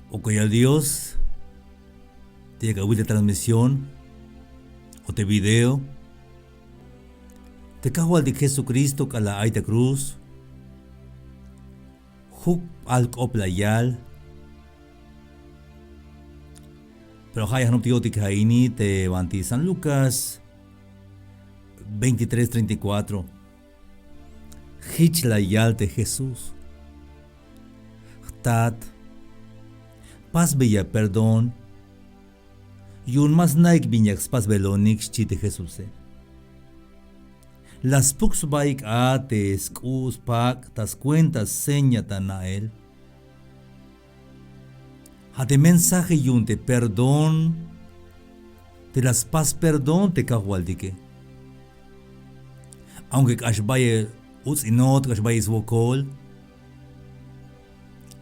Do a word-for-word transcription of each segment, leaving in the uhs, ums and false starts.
K'okoyal Dios, te yak awil te transmisión o te video. Te Kajwaltik Jesucristo k'alal ay ta cruz, juk'bal k'op la yal. Pero ja' ya jnoptik yo'tik ja' ini te banti San Lucas veintitrés treinta y cuatro. Jich la yal te Jesús: Jtat, pasbeya perdón yu'un ma sna'ik bin yak spasbelonik, xchi te Jesuse. La spuk sbaik a te sk'u' spak' ta skuenta seña ta na'el. Ja' te mensaje yu'un te perdón, te la spas perdón te Kajwaltike. Aunque k'ax bayel uts'inot, k'ax bayel swokol,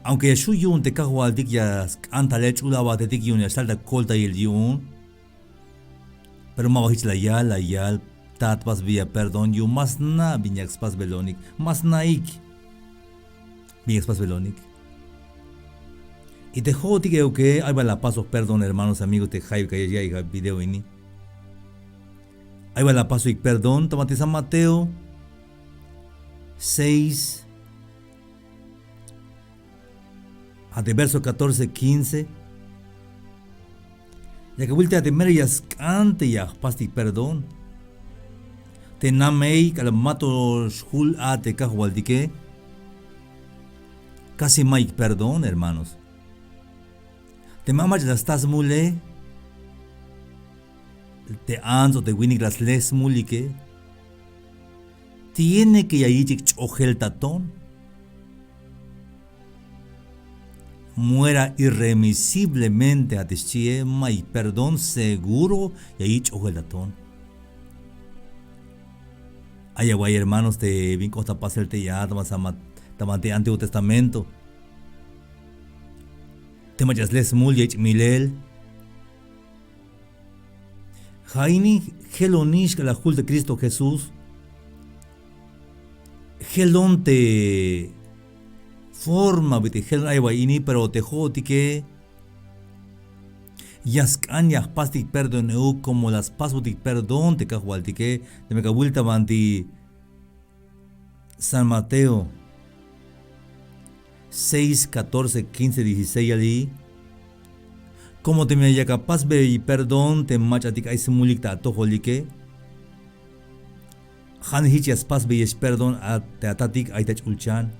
aunque ya xju' yu'un te Kajwaltik ya sk'an talel ch'ul abatetik yu'un ya xtal ta koltayel yu'un. Pero maba jich la yal, la yal: Tat, pasbeya perdón yu'un ma sna' bin yak spasbelonik, ma sna'ik bin yak spasbelonik. Y te jo'otik euke ay bal la pasoj perdón, hermanos, amigos, te jayeb k'ayex ya'iy ja' video ini. Ay bal la pasojik perdón, ta banti San Mateo seis, ja' te verso catorce, quince. Yak awil te a te mero ya sk'an te ya jpastik perdón. Te namey k'alal mato xjul a te Kajwaltike, casi mayuk perdón, hermanos. Teme a mach'a la sta smule, te ants o te winik la sle smulike, tiene que ya yich'ik ch'ojel ta ton. Muera irremisiblemente, ja' te xchie, mayuk perdón, seguro ya yich' ch'ojel ta ton. Ay awa'y, hermanos, te bin k'ot ta pasel te ya, ta ma, ta ma te Antiguo Testamento. Te mach'a sle smul ya yich' milel. Ja' ini jelonix k'alal jul te Cristo Jesús. Jelon te forma bit'il jelon ay awa'y ini, pero te jo'otike ya sk'an ya jpastik perdón euk como la spasbotik perdón te Kajwaltike. Teme ka awil ta banti San Mateo seis, catorce, quince, dieciséis yal i: Como teme yak apasbey perdón te mach'atik ay smulik ta atojolike, ja'nix jich ya spasbeyex perdón a te atatik ay ta ch'ulchan.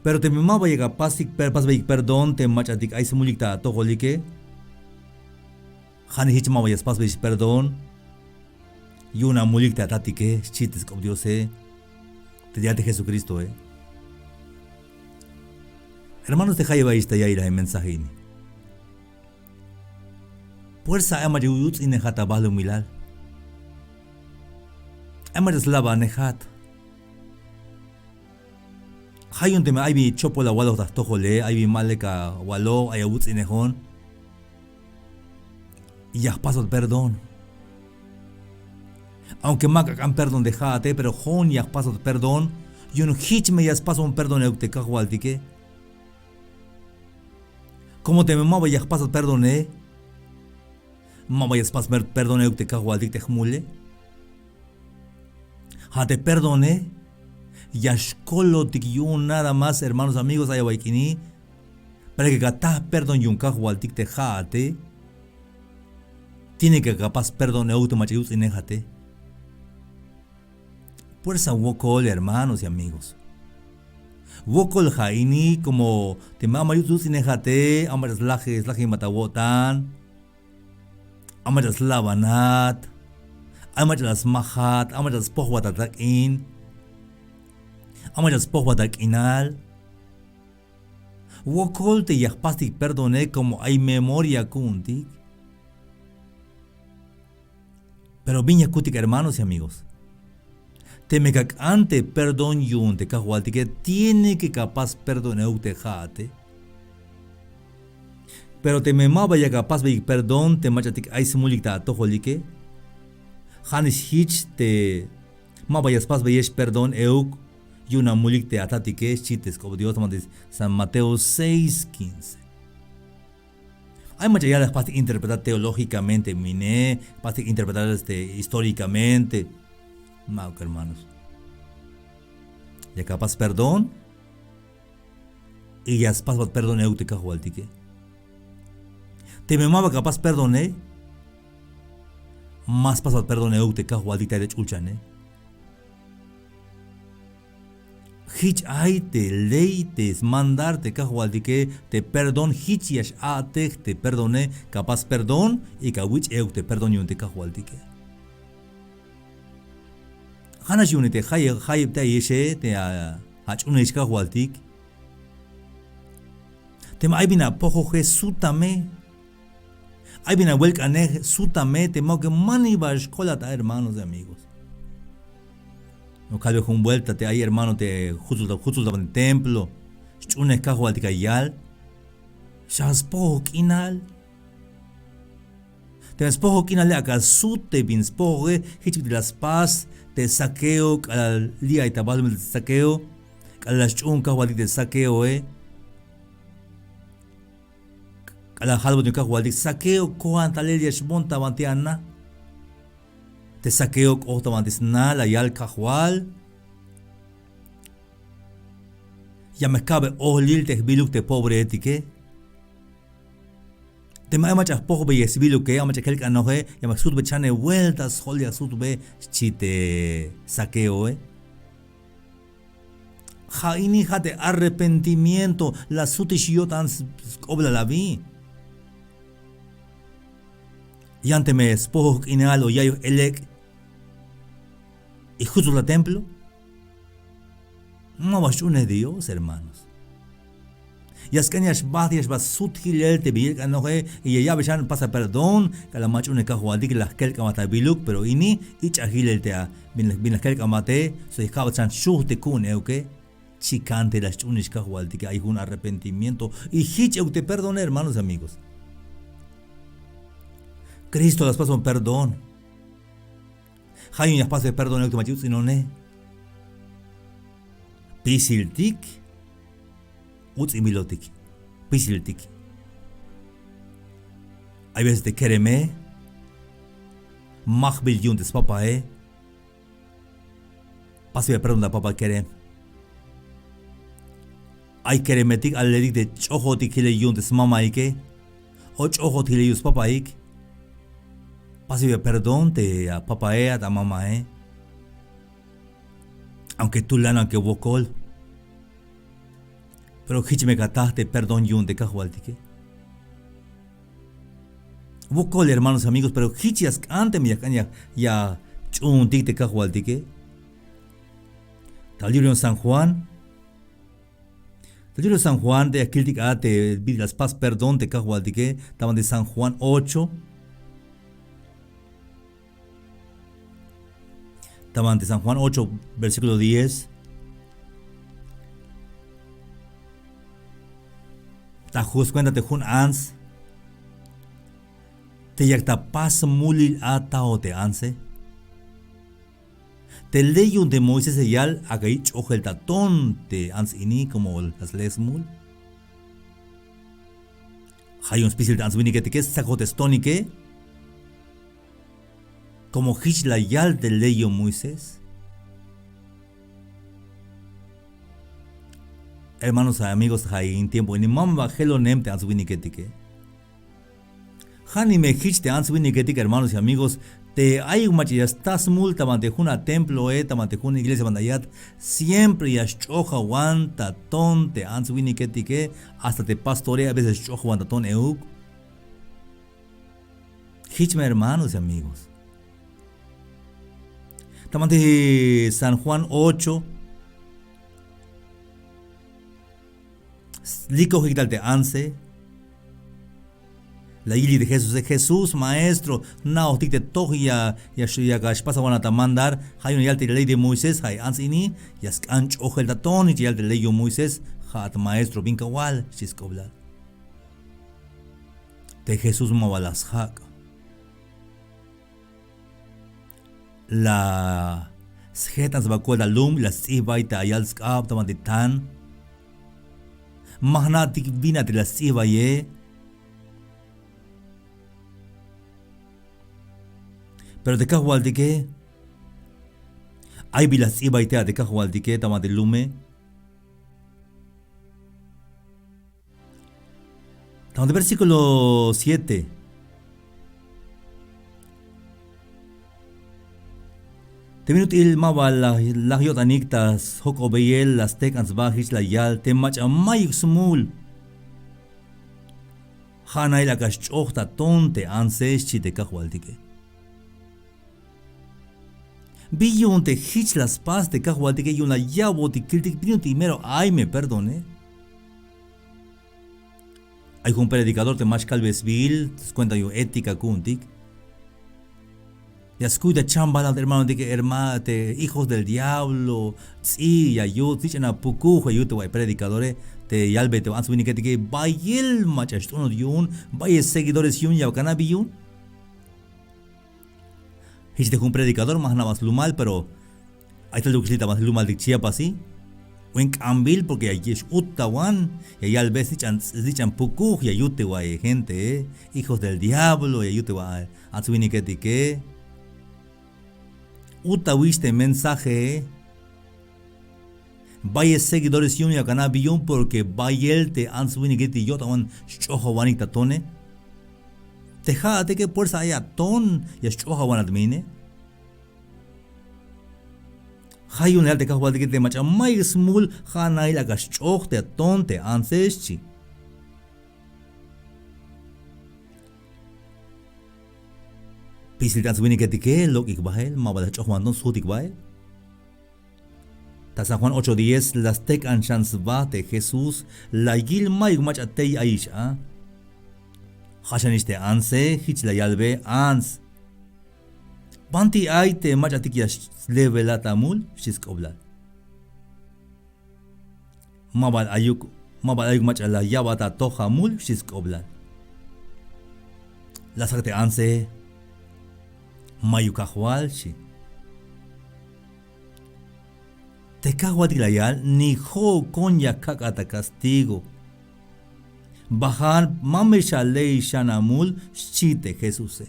Pero teme maba yak apastik per-, pasbeyik perdón te mach'atik ay smulik ta atojolike, ja'nix jich maba ya spasbeyex perdón yu'un amulik te atatike, xchi te sk'op Diose, te yal te Jesucristoe. Hermanos, te jayeb ayex ta ya'iyel a mensaje ini. Puersa ay mach'a yuts'inejat ta balumilal. Ay mach'a slabanejat. Ja' yu'un teme ay bin chopol awaloj ta jtojole, ay bin ma lek awaloj, ay awuts'inejon, ya jpasot perdón. Aunque ma k'ak'an perdón te ja'ate, pero jo'on ya jpasot perdón yu'un jich me ya spasbon perdón euk te Kajwaltike. Como teme maba ya jpasot perdone, maba ya spas perdón euk te Kajwaltik te jmule. Ja' te perdone ya xkolotik yu'un nada más, hermanos, amigos, ay awa'y k'ini. Para que ka ataj perdón yu'un Kajwaltik te ja'ate, tiene que ka apas perdón euk te mach'a yuts'inejate. Puersa wokol, hermanos y amigos. Wokol ja' ini, como teme ay mach'a yuts'inejate, ay mach'a slajinbat awo'tan, ay mach'a slabanat, ay mach'a la smajat, ay mach'a la spojbat atak'in, ay mach'a la spojbat ak'inal. Wokol te ya jpastik perdone como ay memoria ku'untik. Pero bin ya kutik, hermanos y amigos. Teme ka ak'an te perdón yu'un te Kajwaltike, tiene que ka apas perdón euk te ja'ate. Pero teme maba yak apasbeyik perdón te mach'atik ay smulik ta atojolike, ja'nix jich te maba ya spasbeyex perdón euk Yu'un amulik te atatike, xchi te sk'op Dios, ma te San Mateo seis quince. Ay mach'a ya la jpastik interpretar teológicamente mine, jpastik interpretar este históricamente. Ma'uk, hermanos. Ya kapas perdón. Y ya spasbat perdón euk te Kajwaltike. Teme ma ba kapas perdone, ma spasbat perdón euk te Kajwaltik te ay te ch'ulchane. Jich ay te ley, te smandar te Kajwaltike, te perdón, jich ya x-a'tej te perdone, kapas perdón y kawich' euk te perdón yu'un te Kajwaltike. Ja'nax yu'un te jayeb, jayeb te ayexe, te a, ach'uunejix Kajwaltik. Teme ay bin apojoje, sutame. Ay bin awelk'anej, sutame, te ma'uke manibal xkolat a, hermanos y amigos. No kalbe jun vuelta te ay hermano te jutsul ta, jutsul ta templo, xch'uunej Kajwaltik ayal. Xan spojoj k'inal. Teme spojoj k'inale, ak'a sut te bin spojoje, jich bit'il la spas te Zaqueo, k'alal li' ay ta balumil te Zaqueo, k'alal la sch'uun Kajwaltik te Zaqueoe. K'alal jalbot yu'un Kajwaltik: Zaqueo, kojan talel, ya xboon ta banti ana. Te Zaqueo k'ot ta banti sna, la yal: Kajwal, ya me jka'be olil te jbiluk te pobreetike. Teme ay mach'a jpojbeyej sbiluke, ay mach'a jkelk'anoje, ya me jsutbe chane vuelta, sjol ya jsutbe, xchi te Zaqueoe. Ja' ini ja' te arrepentimiento, la sutix yo'tan s-, sk'oblal abi. Yan teme spojoj k'inal o ya'iyoj elek' y jutsul ta templo. Ma ba xch'uunej Dios, hermanos. Ya sk'an ya xbajt, ya xba sut jilel te bin yelk'anoje, y ya ya'be xan pasar perdón, k'alal mach'a yu'un Kajwaltik la jkelk'anbat ta biluk, pero ini ich'a jilel te a, bin, bin la jkelk'anbate, so ya jka'bat xan xuj te ku'un euke. Chikan te la xch'uunix Kajwaltike, ay jun arrepentimiento. Y jich euk te perdone, hermanos y amigos. Cristo la spasbon perdón. Ja' yu'un ya jpasbe perdón euk te mach'a yuts'inone. Pisiltik, uts'inbilotik, pisiltik. Ay veces te kereme, majbil yu'un te spapae. Pasbeyat perdón ta papa kerem. Ay keremetik, alaletik te ch'ojotik jilel yu'un te smamaike, o ch'ojot jilel yu'un spapaik. Pasbeyat perdón te apapae, a te amamae. Aunque tulan, aunque wokol. Pero jich me ka taj te perdón yu'un te Kajwaltike. Wokol, hermanos, amigos, pero jich ya sk'an teme ya jk'an ya, ya ch'uuntik te Kajwaltike. Ta libro San Juan. Ta libro San Juan, te ya kiltik a te bit'il la spas perdón te Kajwaltike, ta banti San Juan ocho. Ta banti San Juan ocho, versículo diez. Ta ju skuenta te jun ants te yak ta pasmulil a taoj te antse. Te ley yu'un te Moisés ya yal, ak'a yich' ch'ojel ta ton te ants ini como la sle smul. Ja' yu'un spisil te ants winiketike, stsakoj te stonike. Como jich la yal te ley yu'un Moisés. Hermanos, amigos, ja' in tiempo ini ma ba jelonem te ants winiketike. Ja'nix me jich te ants winiketik, hermanos y amigos, te ayuk mach'a ya sta smul ta banti jun atemploe, ta banti jun iglesia banti ayat, siempre ya xch'ojawan ta ton te ants winiketike, hasta te pastore a veces xch'ojawan ta ton euk. Jich me, hermanos y amigos. Ta banti San Juan ocho, likojik tal te antse. La yilik te Jesuse: Jesús, maestro, jna'ojtik te toj ya, ya, ya ka xpasawan ta mandar, ja' yu'un ya yal te ley de Moisés, ja' ants ini ya sk'an ch'ojel ta ton, jich ya yal te ley yu'un Moisés, ja'at maestro, bin kawal, xchi sk'oblal. Te Jesús ma ba la sjak'. La Sjetan sba kolta lum, la sts'ijbay te ayal sk'ab ta banti tan. Ma jna'tik bin a te la sts'ijbaye. Pero te kajwaltike, ay bi la sts'ibay te a te kajwaltike ta banti lume. Ta banti versículo siete. Te bin ut'il ma ba la, laj yo'tanik ta sjok'obeyel la stek'an sba, jich la yal te mach'a mayuk smul. Ja' na'il ak'a xch'oj ta ton te antse, xchi te kajwaltike. Bi yu'un te jich la spas te kajwaltike, yu'un la ya'botik kiltik, bi yu'un te mero ay me perdone. Ay jun predicador te ma xkalbe sbiil, skuenta yu'un ética ku'untik. Ya skuy ta chambalat hermanotik, herma, te hijos del diablo, ts'i ya yut, snich'an apukuj ya yut te wa'iy predicadore, te yalbe te ants winiketike, bayel mach'a xt'unot yu'un, bayel seguidores yu'un, ya kana bi yu'un. Jich te jun predicador, ma jna' ba slumal, pero ay tal te wokix li' ta ba slumaltik Chiapas, ¿sí? Wen k'ambil, porque ya x-ut ta wan, ya yalbe snich'an, snich'an pukuj ya yut te wa'iy gente, hijos del diablo, ya yut te wa'iy ants winiketike. Utawix te mensaje. Bayel seguidores yu'un ya kana' bi yu'un, porque bayel te ants winiketik yo'tan wan xch'ojawanik ta tone. Te ja'atike puersa ay a ton ya xch'ojawanat me ine. Ja' yu'un la yal te kajwaltike te mach'a mayuk smul, ja' na'il ak'a xch'oj te ton te antse, xchi. Pisil te ants winiketike, lok'ik bael, ma ba la jch'ojwan ton, sjutik bael. Ta San Juan ocho diez, la stek'an xan sba te Jesús, la yil mayuk mach'a tey ayix a. Ja' xanix te antse, jich la yalbe: Ants, ¿banti ay te mach'atik ya slebelat amul? xchi sk'oblal. Ma bal ayuk, ma bal ayuk mach'a la ya'bat atoj amul, xchi sk'oblal. La sja' te antse: Mayuk, Kajwal, xchi. Te kajwaltik la yal: Ni jo'okon ya kak'at a castigo. Bajan, ma me xaley xan amul, xchi te Jesuse.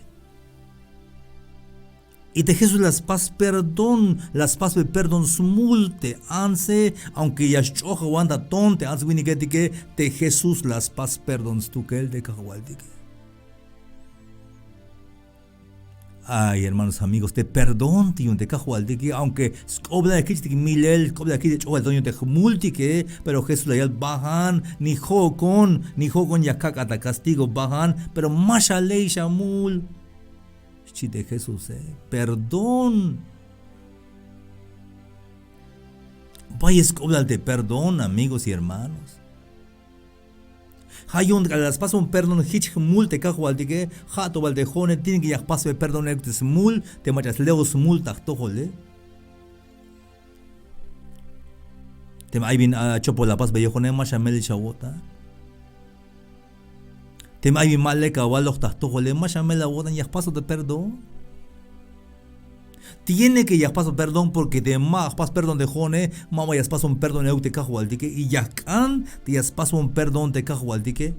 Y te Jesús la spas perdón, la spasbe perdón smul te antse, aunque ya xch'ojawan ta ton te ants winiketike, te Jesús la spas perdón stukel te kajwaltike. Ay, hermanos, amigos, te perdón te yu'un te kajwaltike, aunque sk'oblal ya kich'tik milel, sk'oblal ya kich'tik ch'ojel ton yu'un te jmultike, pero Jesús la yal: Bajan, ni jo'okon, ni jo'okon ya kak'at a castigo, bajan, pero ma xaley xamul. Xchi te Jesuse, perdón. Bayel sk'oblal te perdón, amigos y hermanos. Ja' yu'un k'alal la spasbon perdón jich jmul te kajwaltike, ja' to bal te jo'one tiene que ya jpasbe perdón euk te smul, te mach'a slew smul ta jtojole. Teme ay bin, ah, chopol la pasbeya jo'one, ma xamel xawo'tan. Teme ay bin ma lek awaloj ta jtojole, ma xamel awo'tan, ya jpasbon te perdón. Tiene que ya jpasbon perdón, porque teme ma jpas perdón te jo'one, ma ba ya spasbon perdón euk te kajwaltike, y ya jk'an te ya spasbon perdón te kajwaltike.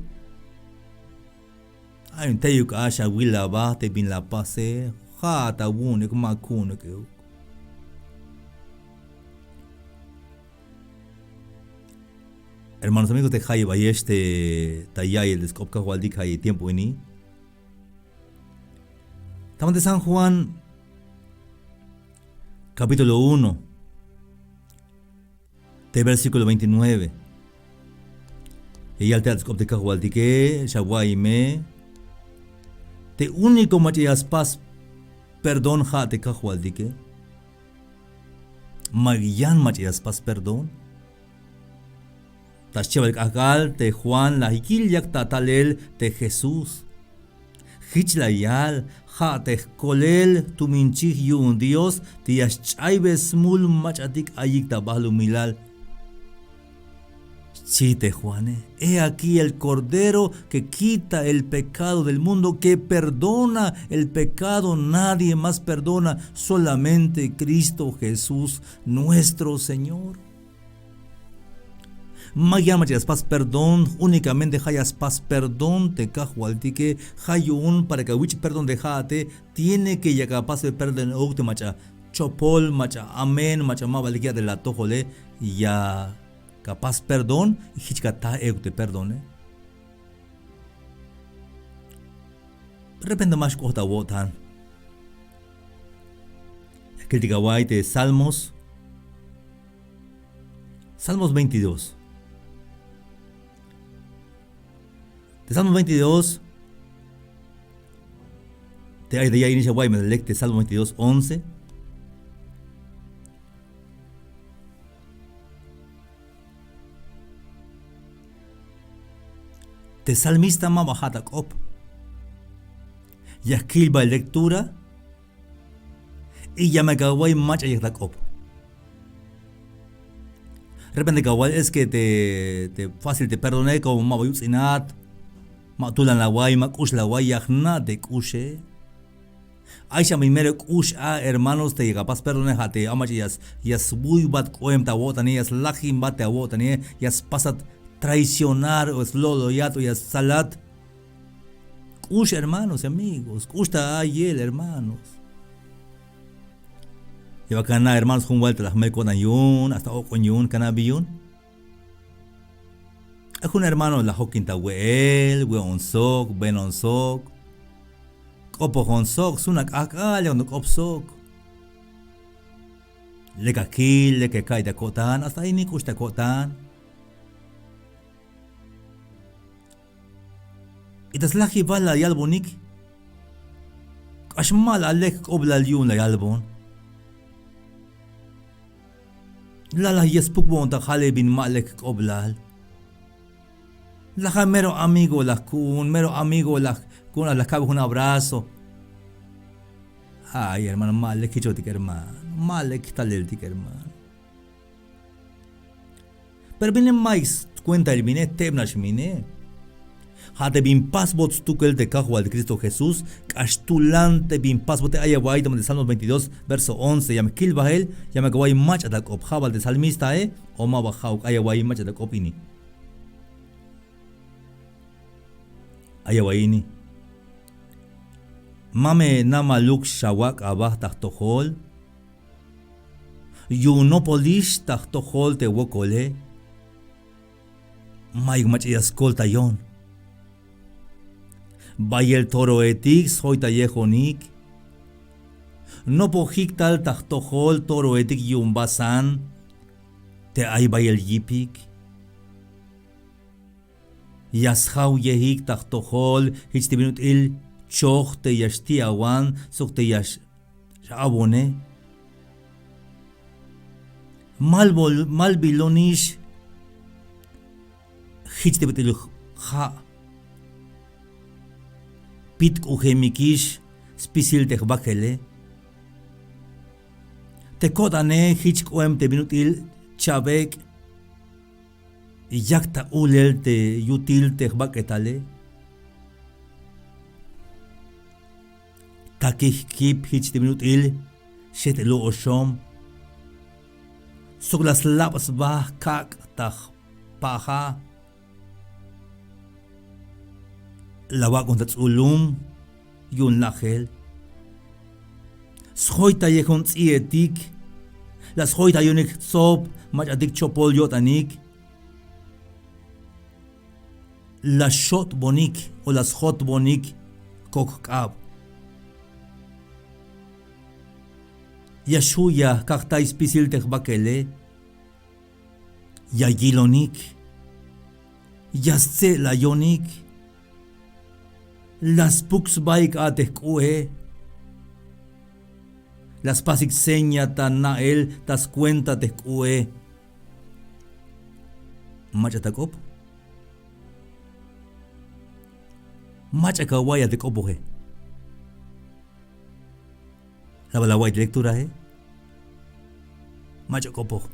Ay, teyuk a xawil aba te bin la pase, ja' ta awu'un euk, ma ku'un euk. Hermanos, amigos, te jayeb ayex te ta ya'iyel te sk'op kajwaltik jayeb tiempo ini. Tama te San Juan, capítulo uno. Te versículo veintinueve. Ya yal te a te sk'op te kajwaltike, xawa'iy me. Te único mach'a ya spas perdón ja' te kajwaltike. Mayuk yan mach'a ya spas perdón. Ta schebal k'ajk'al te Juan la yil yak ta talel te Jesús. Jich la yal: Ja' te jkolel tumin chij yu'un Dios te ya xch'aybe smul mach'atik ayik ta balumilal. Xchi te Juane: "He aquí el Cordero que quita el pecado del mundo, que perdona el pecado. Nadie más perdona, solamente Cristo Jesús, nuestro Señor". Ma yan mach'a ya spas perdón, únicamente ja' ya spas perdón te Kajwaltike. Ja' yu'un para que awich' perdón te ja'ate, tiene que yak apas perdón euk te mach'a chopol, mach'a amen, mach'a maba lek ya' te la atojole, yak apas perdón y jich ka ataj euk te perdone. Repente ma xk'ot awo'tan. Ya kiltik away te Salmos. Salmos veintidós. Te Salmos veintidós. Te ay te ya inix away ma lek te Salmos veintidós once. Te salmista maba ja' ta k'op. Ya kilbay lectura y ya me kaway mach'a yak ta k'op. Repente kawal es que te, te fácil te perdone, como maba yuts'inat, ma tulan la away, ma k'ux la away, ya jna' te k'uxe. Ay xan bin mero k'ux a, hermanos, te yak apas perdone, ja' te ay mach'a ya s-, ya swuybat k'oem ta awo'tane, ya slajinbat te awo'tane, ya spasat traicionar o slo'loyat o ya stsalat. K'ux, hermanos y amigos, k'ux ta ayel, hermanos. Ya bal kana' hermanos, jun vuelta la jmel ko'tan yu'un, hasta ok'on yu'un, kana' bi yu'un. Ay jun hermano la jokin ta we'el, we'on sok, benon sok, k'opojon sok, suna k'ajk'al, ya jun k'op sok. Lek akil, lek ka'iy ta ko'tan, hasta ay ini k'ux ta ko'tan. Y ta slajibal la yalbonik, k'ax ma la lek k'oblal yu'un la yalbon. La la ya spukbon ta jale bin ma lek k'oblal. La ja' mero amigo la ku'un, mero amigo la ku'un, la kabe jun abrazo. Ay, hermano, ma lek jichotik, hermano. Ma lek taleltik, hermano. Pero bin ma ay skuentail bine, tebnax bine. Ja' te bin pasbot stukel te Kajwal te Cristo Jesús, k'ax tulan te bin pasbot te ay awa'y ta Salmos veintidós, verso once, ya me kil bajel, ya me kawa'y mach'a ta k'op, ja' bal te salmistae, o ma ba ja'uk, ay awa'y mach'a ta k'op ini. Ay awa'y ini. Ma me namaluk xawak' aba ta jtojol. Yu'un nopolix ta jtojol te wokole. Mayuk mach'a ya skoltayon. Bayel toroetik sjoytayejonik. Nopojik tal ta jtojol toroetik yu'un Basán te ay bayel yipik. Ya sjawyejik ta jtojol jich te bin ut'il choj te ya xti'awan sok te ya x-, x-awone. Malbol-, malbilonix jich te bin ut'il ja'. Pitk'ujemikix spisil te jbakele. Te ko'tane jich k'oem te bin ut'il chabek'. Yak ta ulel te yutil te jbak'etale. Takik kip jich te bin ut'il xejt'eluj oxom. Sok la slab sba kak' ta jpaja. La wak'on ta ts'ulum yu'un lajel. Sjoytayejon ts'i'etik. La sjoytayonik jtsob mach'atik chopol yo'tanik. La xot'bonik o la sjotbonik kok k'ab. Ya xju' ya jkajtay spisil te jbakele. Ya yilonik. Ya stse'layonik. La spuk sbaik a te jk'u'e. La spasik seña ta na'el ta skuenta te jk'u'e. Mach'a ta k'op. Mach'a kawa'y a te k'opoje. La bal awa'y te lecturae. Mach'a k'opoj.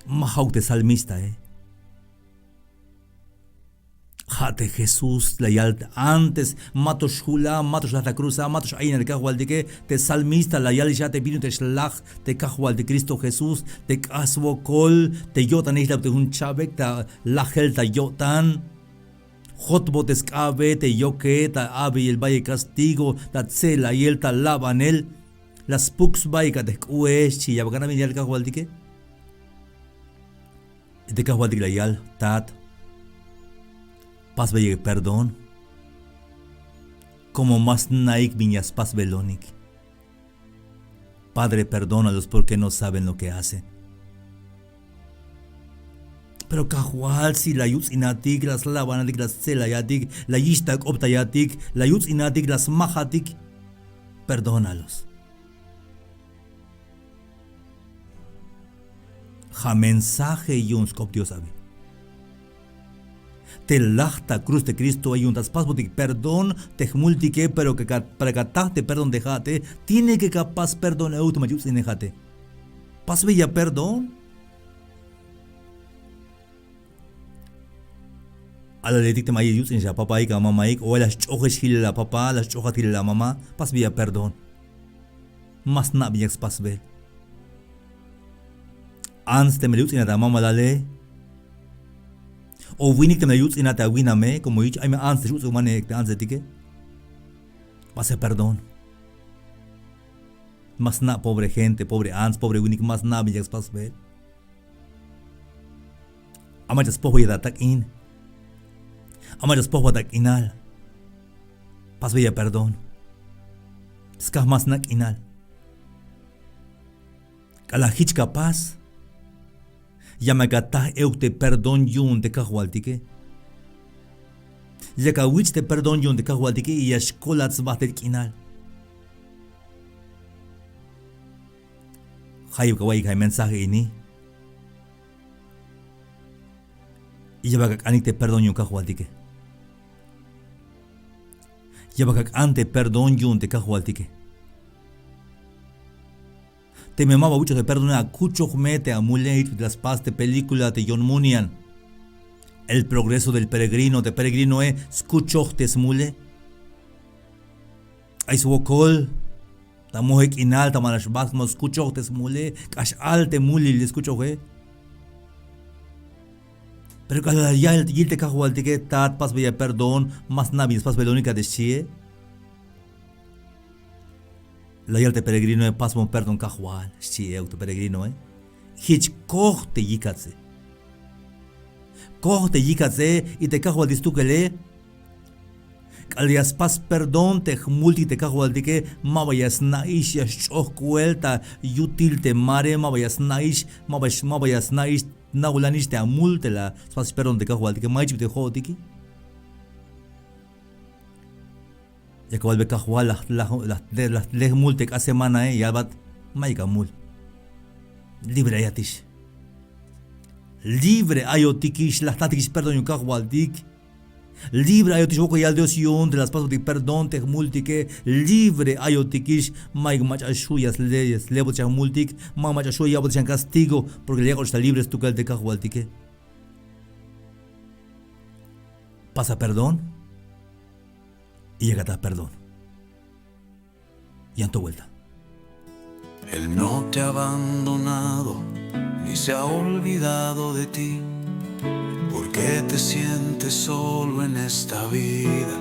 Ma ja'uk te salmistae. Ja' te Jesús la yal antes, ma to xjula, ma to xlaj ta cruza, ma to x'ayina te Kajwaltike. Te salmista la yal xan te bin ut'il xlaj te Kajwaltik Cristo Jesús, te k'ax swokol, te yo'tan ixlab te jun cha'bek ta lajel ta yo'tan. Jotbot te sk'abe, te yoke, ta abeyel bayel castigo, ta tse'layel, ta labanel. La spuk sbaik a te jk'u'e, xchi. Ya bal ana' bin yal Kajwaltike. Y te Kajwaltik la yal: Tat, pasbeyik perdón, como ma sna'ik bin ya spasbelonik. Padre, perdónalos porque no saben lo que hacen. Pero Kajwal, si la yuts'inatik, la slabanatik, la stse'layatik, la yixtak'obtayatik, la yuts'inatik, la smajatik, perdónalos. Ja' mensaje yu'un sk'op Dios abi. Te laj ta cruz te Cristoe yu'un ta spasbotik perdón te jmultike, pero que ka-, para que ataj te perdón te ja'ate, tiene que ka pas perdón euk te mach'a yuts'ine ja'ate. Pasbeya perdón. Alaletik teme ay yuts'inex a papaik, a mamaik, o ay la sch'ojex jilel a papa, la sch'ojat jilel a mama, pasbeya perdón. Ma sna' bin yak spasbel. Ants teme la yuts'inat a mamalale, o winik teme la yuts'inat a winame, como yich ay me ants te xjuts'umane te antsetike. Pase perdón. Ma sna' pobre gente, pobre ants, pobre winik, ma sna' bin yak spasbel. A mach'a spojbeyat a tak'in. A mach'a spojbat a k'inal. Pasbeya perdón. Skaj ma sna' k'inal. K'alal jich ka pas, ya me ka taj euk te perdón yu'un te Kajwaltike. Ya ka wich' te perdón yu'un te Kajwaltike y ya xkolat sbajtel k'inal. Jayeb ka wa'iyik ja' mensaje ini. Y ya bal ka k'anik te perdón yu'un Kajwaltike. Ya bal ka k'an te perdón yu'un te Kajwaltike. Teme ma ba awich'oj te perdone, akuchoj me te amule. Jich bit'il la spas te película te John Bunyan, El progreso del peregrino. Te peregrinoe skuchoj te smule. Ay swokol ta moje k'inal, ta ma la xbajt, ma skuchoj te smule, k'ax al te mulil skuchoje. Pero k'alal la yil te Kajwaltike: Tat, pasbeya perdón, ma sna' bin ya spasbelonik a, te xchie. La yal te peregrinoe: Pasbon perdón Kajwal, xchi euk te peregrinoe. Jich koj te yikatse. Koj te yikatse, y te Kajwaltik stukele. K'alal ya spas perdón te jmultik te Kajwaltike, ma ba ya sna'ix ya xch'oj k'uel ta yutil te mare, ma ba ya sna'ix, ma ba, ma ba ya sna'ix, na'ulanix te amul te la spas perdón te Kajwaltike, ma jich te jo'otike. Ya ka walbe: Kajwal, la, la, la, la, la jmul te k'ax semanae, ya yalbat: Mayuk amul. Libre ayatix. Libre ayotikix, la jtatikix perdón yu'un Kajwaltik. Libre ayotix, wokol yal Dios yu'un te la spasbotik perdón te jmultike. Libre ayotikix, mayuk mach'a xju' ya sle-, ya slebotix a jmultik, mayuk mach'a xju' ya ya'botik xan castigo, porque la yak'otix ta libre stukel te Kajwaltike. Pasa perdón. Y ya ka taj perdón. Yan to vuelta. Él no te ha abandonado ni se ha olvidado de ti. ¿Por qué te sientes solo en esta vida?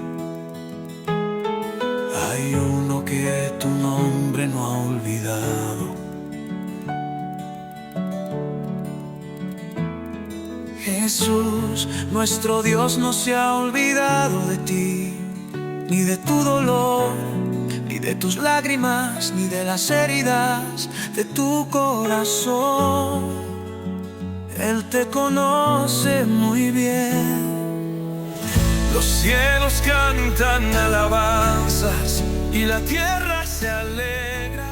Hay uno que tu nombre no ha olvidado. Jesús, nuestro Dios no se ha olvidado de ti, ni de tu dolor, ni de tus lágrimas, ni de las heridas de tu corazón. Él te conoce muy bien. Los cielos cantan alabanzas y la tierra se alegra.